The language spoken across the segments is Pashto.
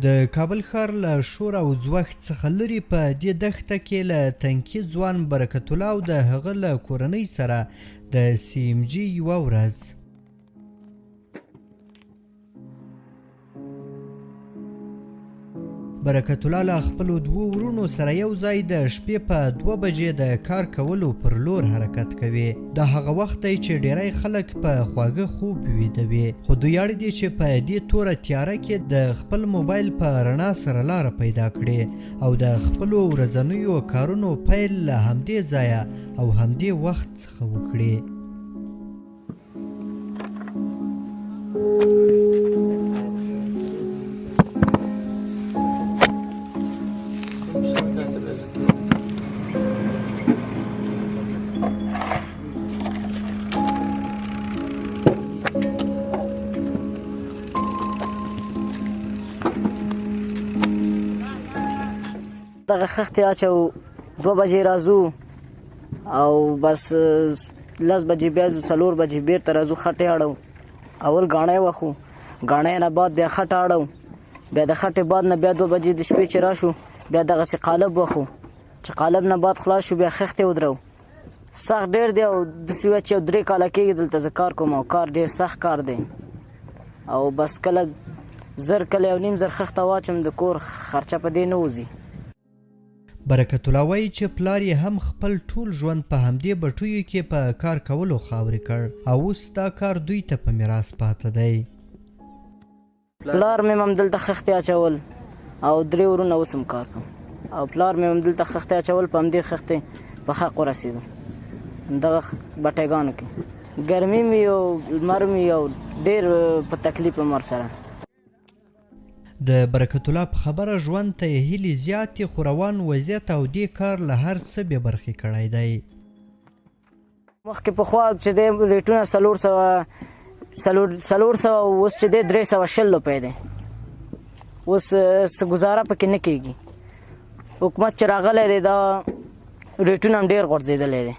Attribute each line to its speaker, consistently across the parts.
Speaker 1: د کابل ښار له شور او ځوښت څخه لرې په دې دښته کې له تنکي ځوان برکت الله او د هغه له کورنۍ سره د سي ام جي یوه ورځ. برکت الله له خپلو دوو وروڼو سره یو ځای د شپې په 2 بجې د کار کولو پر لور حرکت کوي. دا هغه وخت دی چې ډیری خلک په خواږه خوب ویده وي، خو دوی اړ دي چې په دې توره تیاره کې د خپل موبایل په رڼا سره لاره پیدا کړي او د خپلو ورځنیو کارونو پیل له همدې ځایه او همدې وخت څخه وکړي.
Speaker 2: دغه خښتې اچو، 2 بجې راځو او بس 10 بجې بیا ځو، 4 بجې بیرته راځو، خټې اړو. اول ګاڼی وخو، ګاڼی نه بعد بیا خټه اړو، بیا د خټې بعد نه بیا 2 بجې د شپې چې راشو بیا دغسې قالب وخو، چې قالب نه بعد خلاص شو بیا خښتې ودرو. سخت ډېر دی او داسې وایه چې یو 3 کاله کېږي دلته زه کار کوم او کار ډېر سخت کار دی او بس کله 1000 کله 1.5 زر خښته واچوم د کور خرچه په دې نه وځي.
Speaker 1: برکت الله وایي چې پلار یې هم خپل ټول ژوند په همدې بټیو کې په کار کولو خاورې کړ او اوس دا کار دوی ته په میراث پاته دی.
Speaker 2: پلار مې هم دلته خښتې اچول او 3 ورونه اوس هم کار کوم او پلار مې هم دلته خښتې اچول، په همدې خښتې په حق ورسېدو. دغه بټیګانو کې ګرمي مې یو لمر مې یو ډېر په تکلیف یم ورسره.
Speaker 1: د برکت الله په خبره ژوند ته یې هیلې زیاتې، خو روان وضعیت او دې کار له هر څه بې برخې کړی دی.
Speaker 2: مخکې پخوا چې دی ریټونه 400 اوس چې دی 320 روپۍ دی. اوس څه ګزاره پکې نه کېږي. حکومت چې راغلی دی دا ریټونه هم ډېر غورځېدلی دی.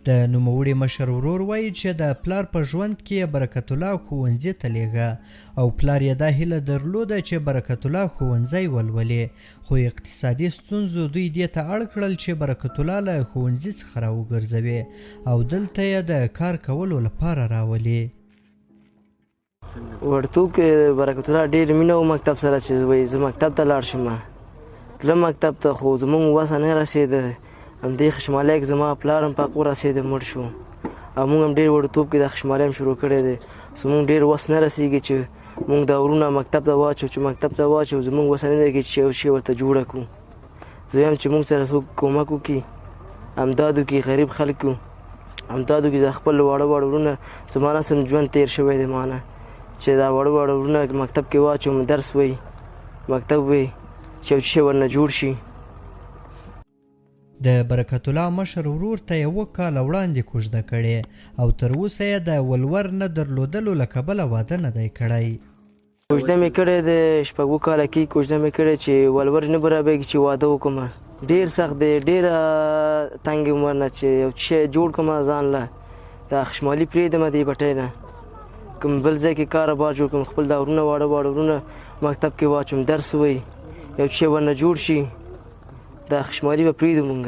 Speaker 1: د نوموړي مشر ورور وایي چې د پلار په ژوند کې یې برکت الله ښوونځي ته لېږه او پلار یې دا هیله درلوده چې برکت الله ښوونځی ولولي، خو اقتصادي ستونزو دوی دې ته اړ کړل چې برکت الله له ښوونځي څخه راوګرځوي او دلته یې د کار کولو لپاره راولي.
Speaker 2: وړتوب کې برکت الله ډېر مینه و مکتب سره چې وایي زه مکتب ته لاړ شم. تلم مکتب ته خو زمونږ وسه نه رسېده. همدې خشمالۍ کې زما پلار هم په حق ورسېده، مړ شو او موږ هم ډېر وړوتوب کې دا خشمالۍ هم شروع کړی دی. زمونږ ډېر وس نه رسېږي چې موږ دا ورونه مکتب ته واچو، چې مکتب ته واچو زمونږ وسه نه لګي چې یو شی ورته جوړه کړو. زه وایم چې موږ سره څوک کومک وکړي، امداد وکړي، غریب خلک یو، امداد وکړي. دا خپل واړه واړه ورونه زما نسل ژوند تېر شوی دی، ما نه چې دا واړه واړه ورونه مکتب کې واچوم، درس وایي، مکتب وایي، چې یو شی ورنه جوړ شي.
Speaker 1: د برکت الله مشر ورور ته یې 7 کاله وړاندې کوژده کړې او تر اوسه یې د ولور نه درلودلو له کبله واده نه دی کړی.
Speaker 2: کوژده مې کړې ده، 6 کاله کېږي کوژده مې کړې چې ولور نه برابرېږي چې واده وکړم. ډېر سخت دی، ډېره تنګ یم ورنه چې یو شی جوړ کړم ځان له. دا خشمالي پرېږدم دې بټۍ نه، کوم بل ځای کې کار بار جوړ کړم، خپل دا ورونه واړه واړه ورونه مکتب کې واچوم، درس ووایي، یو شی ورنه جوړ شي. دا خشمالي به پرېږدو مونږ.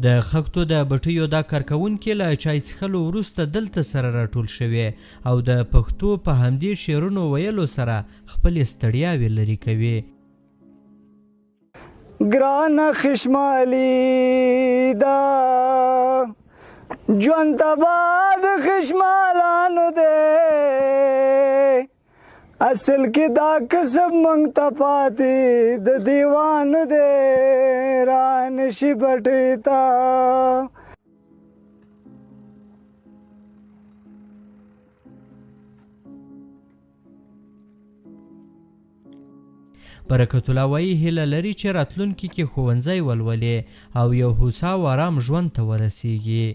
Speaker 1: د خښتو د بټیو دا کارکوونکي له چای څښلو وروسته دلته سره راټول شوي او د پښتو په همدې شعرونو ویلو سره خپلې ستړیاوې لرې کوي.
Speaker 3: ګرانه خشمالي ده ژوند تباه د خشمالانو دی، اصل کې دا کسب مونږ ته پاتې د دیوانو دی، رانشي بټۍ ته.
Speaker 1: برکت الله وایي هیله لري چې راتلونکي کې ښوونځی ولولي او یو هوسا او آرام ژوند ته ورسیږي.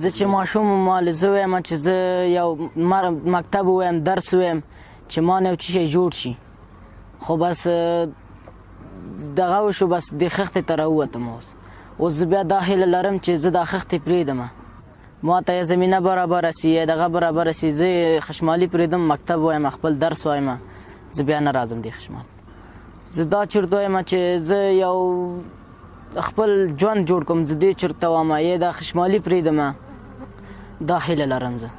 Speaker 2: زه چې ماشوم وم، زه وایم چې زه یو مکتب ووایم، درس ووایم چې ما نه یو څه شی جوړ شي، خو بس دغه وشو، بس دې خښتې ته راووتم. اوس زه بیا دا هیله لرم چې زه دا خښتې پرېږدم،
Speaker 4: ما ته یې زمینه برابره سي، یا دغه برابره سي، زه خشمالي پرېږدم، مکتب وایم، خپل درس وایم، زه بیا نه راځم دې خشمال. زه دا چرت وایم چې زه یو خپل ژوند جوړ کوم، زه دې چرت ته وایم، یا دا خشمالي پرېږدم، دا هیله لرم زه.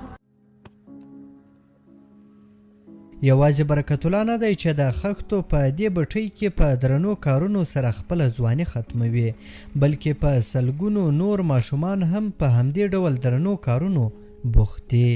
Speaker 1: یوازې برکت الله نه دی چې د خښتو په دې بټۍ کې په درنو کارونو سره خپله ځواني ختموي، بلکې په سلګونو نور ماشومان هم په همدې ډول درنو کارونو بوخت دي.